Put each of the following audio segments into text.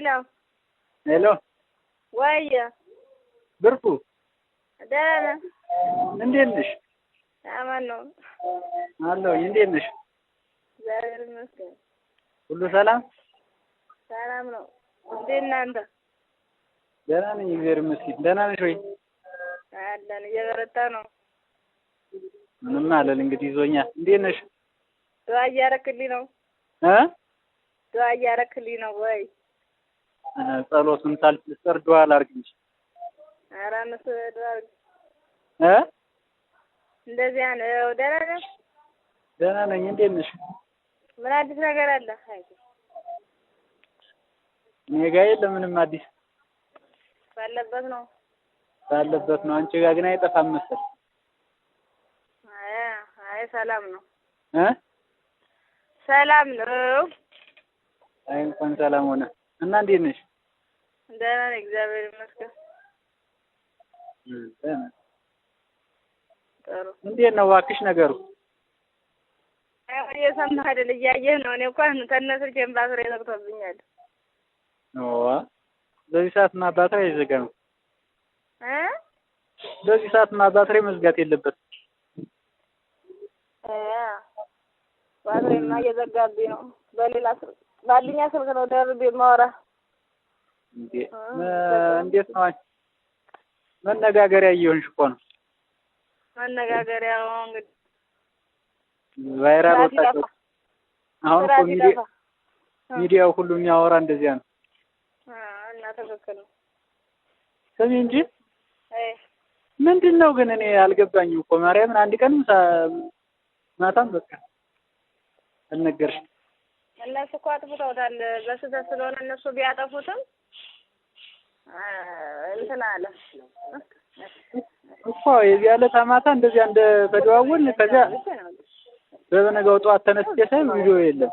Hello Hello ወይ ብርቁ ደህና ነህ? እንዴት ነሽ? አማን ነው አለሁኝ። እንዴት ነሽ? እግዚአብሔር ይመስገን። ሁሉ ሰላም? ሰላም ነው። እንዴት ነህ አንተ? ደህና ነኝ እግዚአብሔር ይመስገን። ደህና ነሽ ወይ? አለን እየበረታ ነው። ምንም አለል እንግዲህ ይዞኛል። እንዴት ነሽ? ዱዓ እያረክልኝ ነው እ ዱዓ እያረክልኝ ነው ወይ? ጸሎቱን ሳልጨርስ ዱዓ ላድርግ እንጂ። ኧረ እነሱ ዱዓ አድርግ እ እንደዚያ ነው። ደህና ነህ? ደህና ነኝ። እንዴት ነሽ? ምን አዲስ ነገር አለ? እኔ ጋ የለም ምንም አዲስ። ባለበት ነው ባለበት ነው። አንቺ ጋ ግን አይጠፋም መሰል። አይ አይ ሰላም ነው እ ሰላም ነው። አይ እንኳን ሰላም ሆነ። እና እንዴት ነሽ? ደህና ነኝ እግዚአብሔር ይመስገን። ደህና። ጥሩ። እንዴት ነው እባክሽ ነገሩ? ያው እየሰማህ አይደል? እያየህ ነው። እኔ እንኳን ከእነ ስልኬን ባትሪ ዘግቶብኛል። ኦ በዚህ ሰዓትማ ባትሪ አይዘጋም። እ በዚህ ሰዓትማ ባትሪ መዝጋት የለበትም። እ ባትሪማ እየዘጋብኝ ነው። በሌላ ስልክ ባልኛ ስልክ ነው ደርቤ የማወራ። እንዴ እንዴት ነው አንቺ? መነጋገሪያ እየሆንሽ እኮ ነው። መነጋገሪያው እንግዲህ Viral ስራ ወጣች። ሲጠፋ አሁን ስራ እኮ ሲጠፋ ሚዲያው ሁሉ የሚያወራ እንደዚያ ነው። እና ትክክል ነው። ስሚ እንጂ አይ ምንድን ነው ግን እኔ አልገባኝም እኮ ማርያምን፣ አንድ ቀንም ማታም በቃ አልነገርሽም። እነሱ እኮ አጥፍተውታል። በስህተት ስለሆነ እነሱ ቢያጠፉትም እንትን አለ እኮ የዚያ ዕለት ማታ እንደዚያ እንደተደዋወልን ከዚያ በበነጋው ጠዋት ተነስቼ ሳይ ቪዲዮ የለም።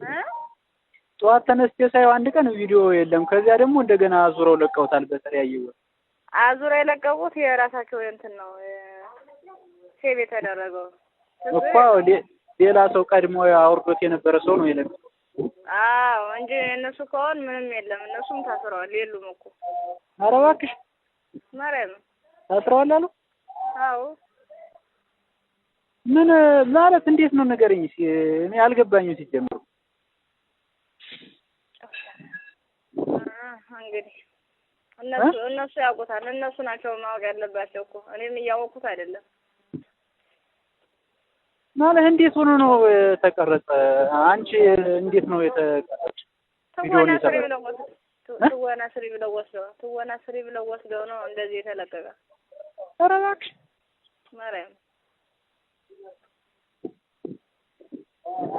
እ ጠዋት ተነስቼ ሳየው አንድ ቀን ቪዲዮ የለም። ከዚያ ደግሞ እንደገና አዙረው ለቀውታል በተለያየ ወር። አዙረው የለቀቁት የራሳቸው እንትን ነው save የተደረገው እኮ ሌላ ሰው ቀድሞ አውርዶት የነበረ ሰው ነው የለቀቀው። አዎ እንጂ እነሱ ከሆን ምንም የለም። እነሱም ታስረዋል የሉም እኮ። ኧረ እባክሽ ማርያም ታስረዋል አሉ። አዎ ምን ማለት እንዴት ነው ንገረኝ እስኪ። እኔ አልገባኝም ሲጀምሩ። እንግዲህ እነሱ እነሱ ያውቁታል። እነሱ ናቸው ማወቅ ያለባቸው እኮ እኔም እያወቅኩት አይደለም። ማለት እንዴት ሆኖ ነው የተቀረጸ? አንቺ እንዴት ነው የተቀረጸ? ትወና ስሪ ብለው ወስደው ትወና ስሪ ብለው ወስደው ትወና ስሪ ብለው ወስደው ነው እንደዚህ የተለቀቀ። ኧረ እባክሽ ማርያም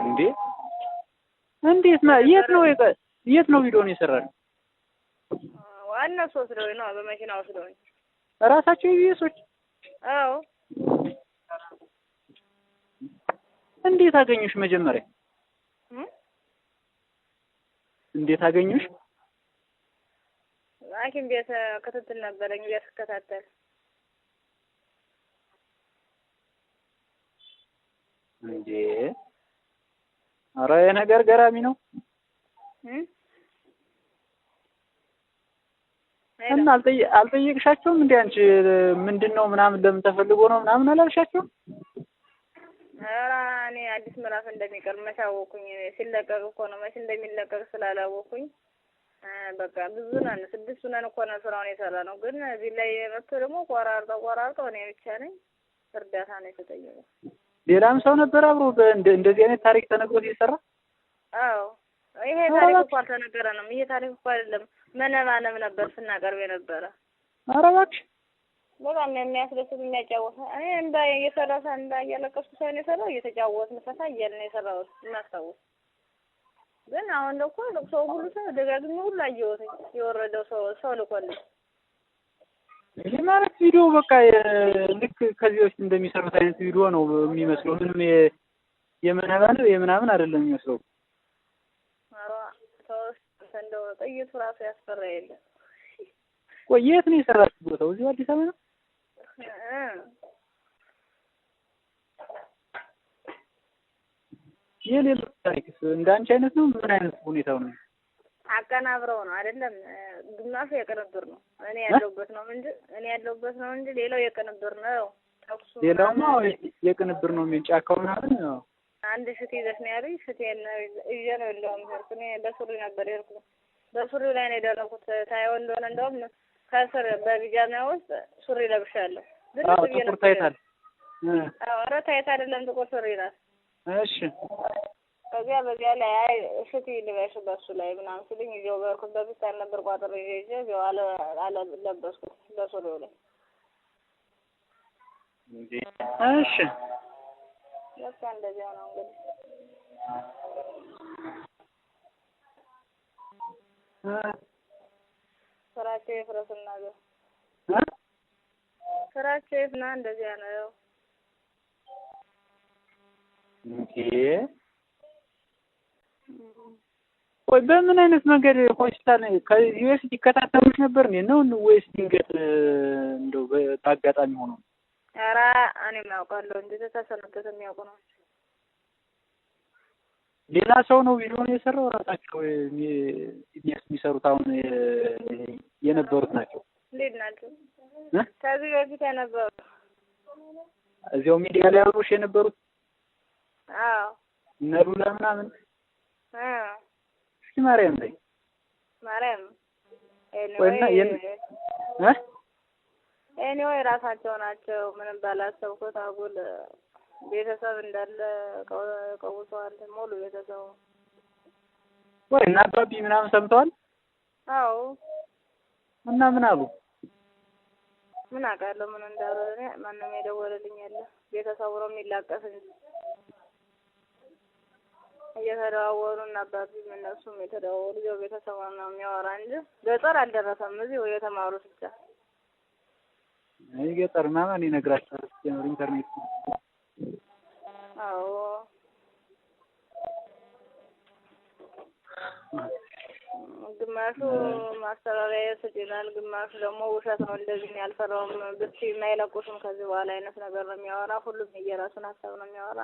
እንዴ! እንዴት ነው የት ነው የት ነው ቪዲዮውን የሰራሽው? እነሱ ወስደው ነው በመኪና ወስደው እራሳቸው ኢቢኤሶች? አዎ። እንዴት አገኙሽ መጀመሪያ? እንዴት አገኙሽ? ሐኪም ቤት ክትትል ነበረኝ እዚያ ስከታተል። እንዴ ኧረ የነገር ገራሚ ነው። እና አልጠየቅሻቸውም እንዴ አንቺ? ምንድን ነው ምናምን ለምን ተፈልጎ ነው ምናምን አላልሻቸውም? ኧረ እኔ አዲስ ምዕራፍ እንደሚቀርብ መች አወኩኝ? ሲለቀቅ እኮ ነው መች እንደሚለቀቅ ስላላወኩኝ በቃ ብዙ ነን፣ ስድስት ነን እኮ ነው ስራውን የሰራ ነው። ግን እዚህ ላይ መጥቶ ደግሞ ቆራርጠው ቆራርጠው እኔ ብቻ ነኝ እርዳታ ነው የተጠየቀው። ሌላም ሰው ነበር አብሮ እንደዚህ አይነት ታሪክ ተነግሮት የሰራ? አዎ ይሄ ታሪክ እኮ አልተነገረንም። ይሄ ታሪክ እኮ አይደለም መነባነብ ነበር ስናቀርብ የነበረ። ኧረ እባክሽ በጣም የሚያስደስት የሚያጫወት እኔ እንባ እየሰራ እንባ እያለቀስኩ ሳይሆን የሰራው እየተጫወትን ፈታ እያልን የሰራሁት የማስታውስ። ግን አሁን እኮ ሰው ሁሉ ሰው ደጋግሜ ሁሉ አየሁት የወረደው ሰው ሰው ልኮልኝ። ይሄ ማለት ቪዲዮ በቃ ልክ ከዚህ በፊት እንደሚሰሩት አይነት ቪዲዮ ነው የሚመስለው። ምንም የመነባነብ የምናምን አይደለም የሚመስለው። ኧረ ተው እንደው ጥይቱ ራሱ ያስፈራ የለ። ቆይ የት ነው የሰራችው ቦታው? እዚሁ አዲስ አበባ ነው? የሌሎች ታሪክስ እንደ አንቺ አይነት ነው? ምን አይነት ሁኔታው ነው? አቀናብረው ነው አይደለም። ግማሹ የቅንብር ነው። እኔ ያለሁበት ነው እንጂ እኔ ያለሁበት ነው እንጂ ሌላው የቅንብር ነው። ተኩሱ ሌላውማ የቅንብር ነው። የሚል ጫካው ምናምን ነው። አንድ ሽት ይዘሽ ነው ያሉኝ። ሽቴን ይዤ ነው እንደውም ሄድኩ። እኔ በሱሪ ነበር የሄድኩት። በሱሪው ላይ ነው የደረኩት። ታየው እንደሆነ እንደውም ከስር በቢጃማ ውስጥ ሱሪ ለብሻለሁ። አዎ ጥቁር tight አለ። አዎ ኧረ tight አይደለም ጥቁር ሱሪ ናት። እሺ ከዚያ በዚያ ላይ አይ ሽቲ ልበሽ በሱ ላይ ምናምን ሲሉኝ ይዤው በሄድኩት። በፊስታል ነበር ቋጥሬ ይዤ እዚያው አለበስኩት በሱሪው ላይ። እሺ በቃ እንደዚያው ነው እንግዲህ። ስራቸው ይፍረስና ስራቸው ይፍና እንደዚያ ነው። እንዴ ቆይ በምን አይነት መንገድ ሆስፒታል ከዚህ በፊት ይከታተሉሽ ነበር ነው ወይስ ድንገት እንደው በአጋጣሚ ሆኖ? ኧረ እኔም አውቃለሁ እንጂ ተሰናብተው የሚያውቁ ነው። ሌላ ሰው ነው ቪዲዮውን የሰራው? ራሳቸው የሚሰሩት አሁን የነበሩት ናቸው? እንዴት ናቸው? ከዚህ በፊት የነበሩት እዚያው ሚዲያ ላይ አብሮሽ የነበሩት? አዎ እነ ሉላ ምናምን? እስኪ ማርያም ላይ ማርያም anyway ራሳቸው ናቸው። ምንም ባላሰብኩት አጉል ቤተሰብ እንዳለ ቀውሰዋል። ሙሉ ቤተሰቡ ወይ እና አባቢ ምናምን ሰምተዋል? አዎ። እና ምን አሉ? ምን አውቃለሁ ምን እንዳሉ እኔ ማንም የደወለልኝ የለ። ቤተሰቡ ነው የሚላቀስ እንጂ እየተደዋወሉ እና አባቢም እነሱም የተደዋወሉ እዚያው ቤተሰቡ ነው የሚያወራ እንጂ ገጠር አልደረሰም። እዚሁ የተማሩት ብቻ። አይ ገጠርማ ማን ይነግራቸዋል? ሲጀምር ኢንተርኔት። አዎ ግማሹ ማስተባበያ ስጥ ይላል፣ ግማሹ ደግሞ ውሸት ነው እንደዚህ ነው ያልፈራውም ብትይ የማይለቁሽም ከዚህ በኋላ አይነት ነገር ነው የሚያወራ። ሁሉም የየራሱን ሀሳብ ነው የሚያወራ።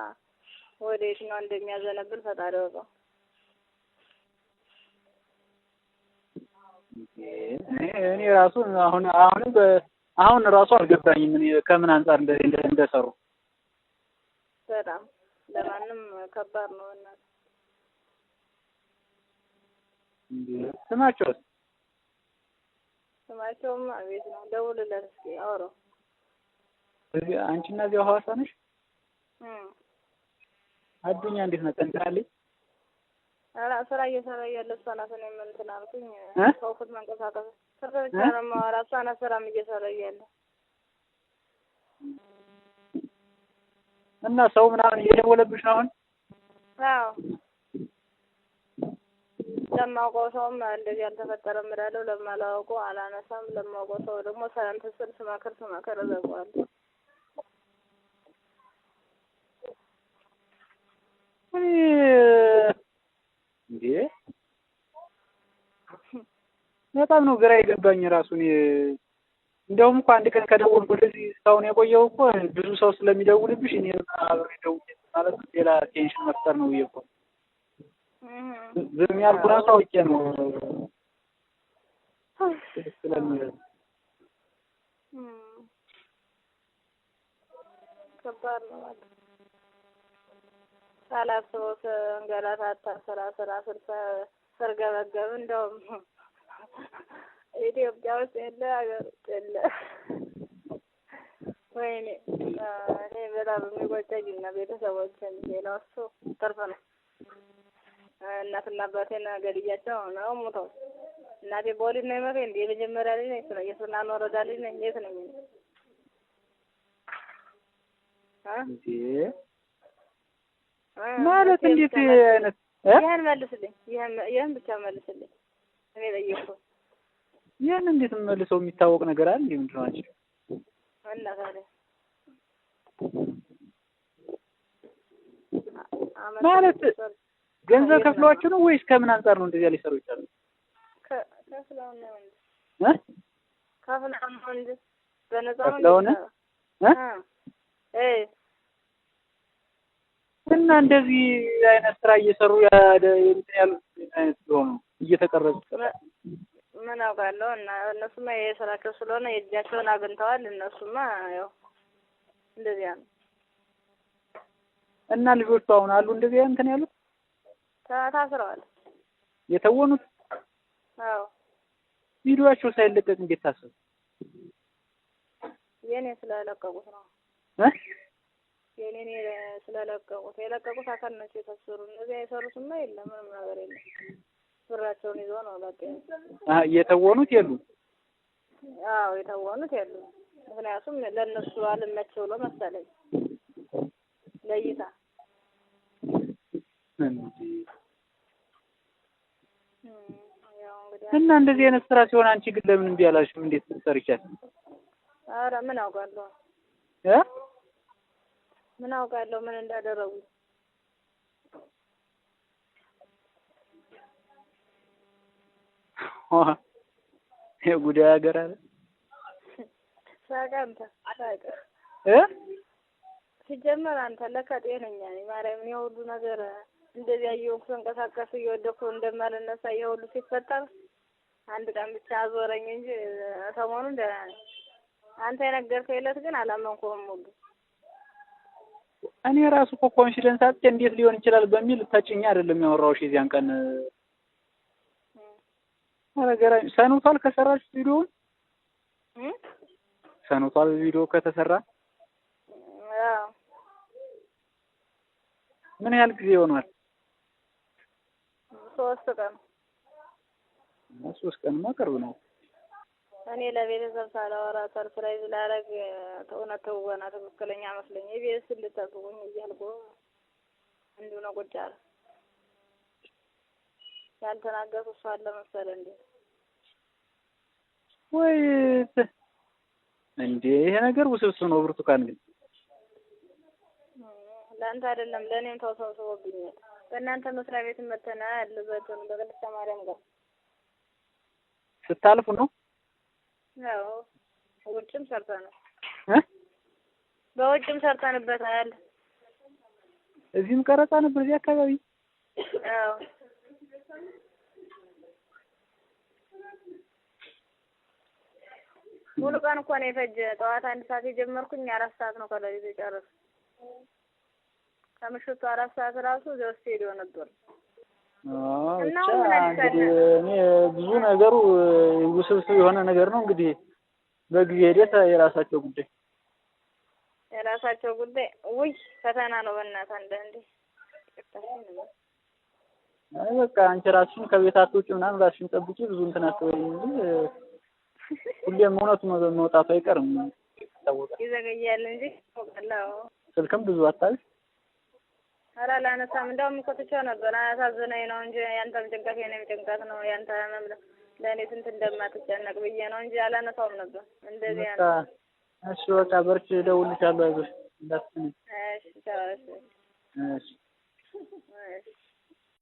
ወደ የትኛው እንደሚያዘነብል ፈጣሪ ያውቀው። እኔ ራሱ አሁን አሁን ራሱ አልገባኝም እኔ ከምን አንፃር እንደሰሩ። በጣም ለማንም ከባድ ነው። እናት ስማቸውስ? ስማቸውማ ቤት ነው። ደውልለት እስኪ አውራው። እዚህ አንቺና እዚያው ሐዋሳ ነሽ? አዱኛ እንዴት ነው ጠንክራለች? ኧረ ስራ እየሰራ እያለ እሷ ናት። እኔም እንትን አልኩኝ ተውኩት መንቀሳቀስ። ስራ ብቻ ነው የማወራ። እሷ ናት ስራም እየሰራ እያለ እና ሰው ምናምን እየደወለብሽ ነው አሁን? አዎ ለማውቀው ሰውም እንደዚህ አልተፈጠረም እላለሁ። ለማላውቀው አላነሳም። ለማውቀው ሰው ደግሞ ሰላምታ ስል ስመክር ስመክር እዘጋዋለሁ። እንዴ በጣም ነው ግራ የገባኝ ራሱ። እኔ እንደውም እኮ አንድ ቀን ከደወልኩ ወደዚህ እስካሁን የቆየው እኮ ብዙ ሰው ስለሚደውልብሽ እኔ አብሬ ደውዬ ማለት ሌላ tension መፍጠር ነው ብዬ እኮ ዝም ያልኩ ራሱ አውቄ ነው ስለሚል ከባድ ነው ማለት ሳላስበው ስንገላታታ ስራ ስራ ስል ስርገበገብ እንደውም ኢትዮጵያ ውስጥ የለ ሀገር ውስጥ የለ። ወይኔ እኔ በጣም የሚቆጨኝ እና ቤተሰቦችን ሌላው እሱ ትርፍ ነው። እናትና አባቴን ገድያቸው ነው ሞተው። እናቴ በወሊድ ነው የሞተኝ። እንደ የመጀመሪያ ልጅ ነኝ። የሱናን ወረዳ ልጅ ነኝ። የት ነኝ እንዴ? ማለት እንዴት አይነት ይሄን መልስልኝ፣ ይሄን ብቻ መልስልኝ። እኔ ጠየቅኩህ። ይሄን እንዴት መልሰው የሚታወቅ ነገር አለ እንዴ? ምንድን ነው አንቺ? እና ታዲያ ማለት ገንዘብ ከፍለዋችሁ ነው ወይስ ከምን አንፃር ነው እንደዚያ ሊሰሩ ይችላሉ? ከፍለው ነው እንጂ ከፍለው ነው እንጂ በነፃ ነው ከፍለው ነው እ እና እንደዚህ አይነት ስራ እየሰሩ እንትን ያሉት አይነት ሲሆኑ እየተቀረጹ ምን አውቃለሁ። እና እነሱማ የስራቸው ስለሆነ የእጃቸውን አግኝተዋል። እነሱማ ያው እንደዚያ ነው። እና ልጆቹ አሁን አሉ እንደዚያ እንትን ያሉት ታስረዋል የተወኑት። አዎ ቪዲዮአቸው ሳይለቀቅ እንዴት ታሰሩ? የኔ ስለለቀቁት ነው። የኔ ስለለቀቁት የለቀቁት አካል ናቸው የታሰሩ። እነዚያ የሰሩትማ የለም ምንም ነገር የለም። ብራቸውን ይዘው ነው በቃ። የተወኑት የሉም። አዎ የተወኑት የሉም። ምክንያቱም ለእነሱ አልመች ብሎ መሰለኝ ለእይታ። እና እንደዚህ አይነት ስራ ሲሆን አንቺ ግን ለምን እምቢ አላልሽም? እንዴት ትሰርቻለሽ? ኧረ ምን አውቃለሁ ምን አውቃለሁ ምን እንዳደረጉ። የጉዳይ ሀገር አለ። ሳቅ አንተ ሳቅ። ሲጀመር አንተ ለካ ጤነኛ ነኝ። ማርያምን የሁሉ ነገር እንደዚያ እየሆንኩ ስንቀሳቀስ እየወደኩ እንደማልነሳ የሁሉ ሲፈጠር አንድ ቀን ብቻ አዞረኝ እንጂ ሰሞኑን ደህና ነኝ። አንተ የነገርከኝ ዕለት ግን አላመንኩህም ሁሉ። እኔ ራሱ እኮ confidence አጥቼ እንዴት ሊሆን ይችላል በሚል ተጭኜ አይደለም ያወራሁሽ የዚያን ቀን። ኧረ ገራሚ ሰንብቷል። ከሰራሽ ቪዲዮውን ሰንብቷል። ቪዲዮ ከተሰራ አዎ። ምን ያህል ጊዜ ይሆናል? 3 ቀን። 3 ቀንማ ቅርብ ነው። እኔ ለቤተሰብ ሳላወራ surprise ላደርግ እውነት ትወና ትክክለኛ መስለኝ የቤት እንድታስቡኝ እያልኩ እንዲሁ ነው ቁጭ አለ። ያልተናገርኩት እሱ አለ መሰለህ እንዴ? ወይ እንዴ ይሄ ነገር ውስብስብ ነው። ብርቱካን ግን ለአንተ አይደለም ለእኔም ተውሰብስቦብኛል። በእናንተ መስሪያ ቤት መተናል በእንትኑ በቅድስተ ማርያም ጋር ስታልፉ ነው? አዎ ውጭም ሰርተናል። በውጭም ሰርተንበታል። እዚህም ቀረጻ ነበር እዚህ አካባቢ። አዎ ሙሉ ቀን እኮ ነው የፈጀ። ጠዋት 1 ሰዓት የጀመርኩኝ 4 ሰዓት ነው ከሌሊቱ የጨረስኩት። ከምሽቱ 4 ሰዓት ራሱ እዚያው ስቱዲዮ ነበር። ብቻ እንግዲህ እኔ ብዙ ነገሩ ውስብስብ የሆነ ነገር ነው። እንግዲህ በጊዜ ሂደት የራሳቸው ጉዳይ የራሳቸው ጉዳይ። ውይ ፈተና ነው በእናትህ አንዳንዴ። አይ በቃ አንቺ ራስሽን ከቤት አትውጪ ምናምን ራስሽን ጠብቂ፣ ብዙ እንትን አትበይ እንጂ ሁሌም እውነቱ መውጣቱ አይቀርም። ይታወቃል። ይዘገያል እንጂ ይታወቃል። ስልክም ብዙ አታብሽ። ኧረ አላነሳም። እንደውም እኮ ትቼው ነበር። አሳዝነኝ ነው እንጂ ያንተም ጭንቀት የእኔም ጭንቀት ነው። ያንተ ህመም ለእኔ ስንት እንደማትጨነቅ ብዬ ነው እንጂ አላነሳውም ነበር። እንደዚያ ነው። እሺ በቃ በርቺ፣ እደውልልሻለሁ። አይዞሽ እንዳትጨነቂ። እሺ ቻው። እሺ እሺ እሺ።